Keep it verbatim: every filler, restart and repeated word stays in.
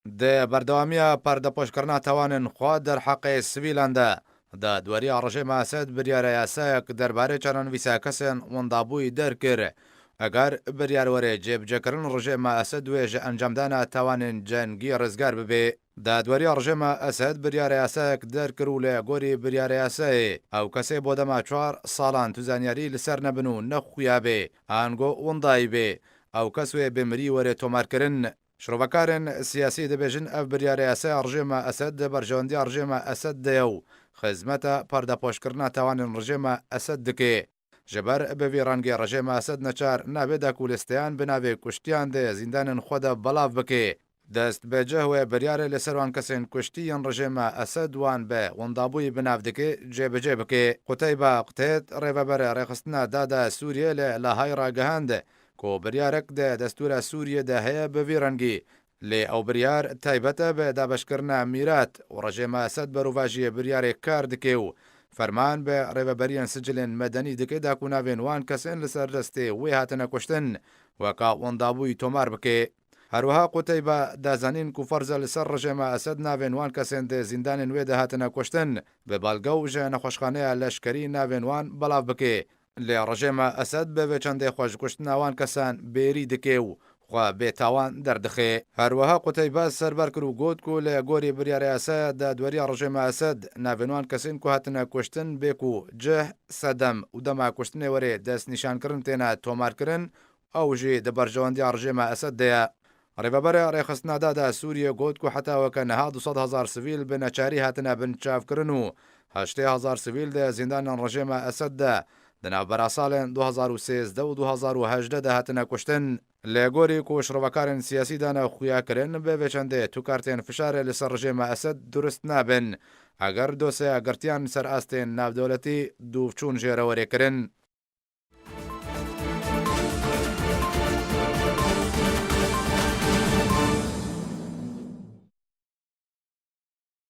Di berdewamiya perdepoşkirina tawanên xwe derheqê sivîlan de, dadweriya rejêma Esed biryara yasayek derbarê çarenivîsa kesên wendabûyî derkir. Eger biryar were cêbicekirin, rejêma Esed wê ji encamdana tawanên cengî rizgar bibe. Dadweriya rejêma Esed biryara yasayek derkir û li gorî biryara yasayê ew kesê bo dema çar salan tu zanyarî li ser nebin û nexuya bê, ango wendayî bê, ew kes wê bi mirî were tomarkirin. Şirovekarên siyasî dibêjin ev biryara yasaya rejêma Esed di berjewendiya rejêma Esed de ye û xizmeta perdepoşkirina tawanên rejêma Esed dike. Ji ber bi vî rengê rejêma Esed neçar nabe da ku listeyan bi navê kuştiyan di zîndanên xwe de belav bike. Dest bi cih wê biryarê li ser wan kesên kuştî yên rejêma Esed wan bi wendabûyî bi nav dike, cêbicê bike. Quteyba Qutêt, rêveberê Rêxistina Dada Sûriyê li Lahayê ragihand ku biryarek di destûra Sûriyê de heye bi vî rengî. Lê ew biryar taybet e bi dabeşkirina mîrat û rejêma Esed berovajiyê biryarê kar dike û ferman bi rêveberiyên sicilên medenî dike da ku navên wan kesên li ser destê wê hatine kuştin weka wendabûyî tomar bike. Her wiha Quteyba da zanîn ku ferz e li ser rejêma Esed navên wan kesên di zîndanên wê de hatine kuştin bi belge û ji nexweşxaneya leşkerî navên wan belav bike. Lê rejêma Esed bi vê çendê xwe ji kuştina wan kesan bêrî dike û xwe bêtawan derdixe. Her wiha Quteyba serber kir û got ku li gorî biryara yasaya dadweriya rejêma Esed navên wan kesên ku hatine kuştin bê ku cih, sedem û dema kuştinê were destnîşankirin têne tomarkirin, ew jî di berjewendiya rejêma Esed de ye. Rêveberê Rêxistina Dada Sûriyê got ku heta weke niha du sed hezar sivîl bi neçarî hatine binçavkirin û heştê hezar sivîl di zîndanên rejêma Esed de di navbera salên du hezar û sêzdeh û du hezar û hejdeh de hatine kuştin. Li gorî ku şirovekarên siyasî dane xuyakirin, bi vê çendê tu kartên fişarê li ser rejêma Esed durust nabin. Eger dosyeya girtiyan ser astên navdewletî dûvçûn jê re were kirin.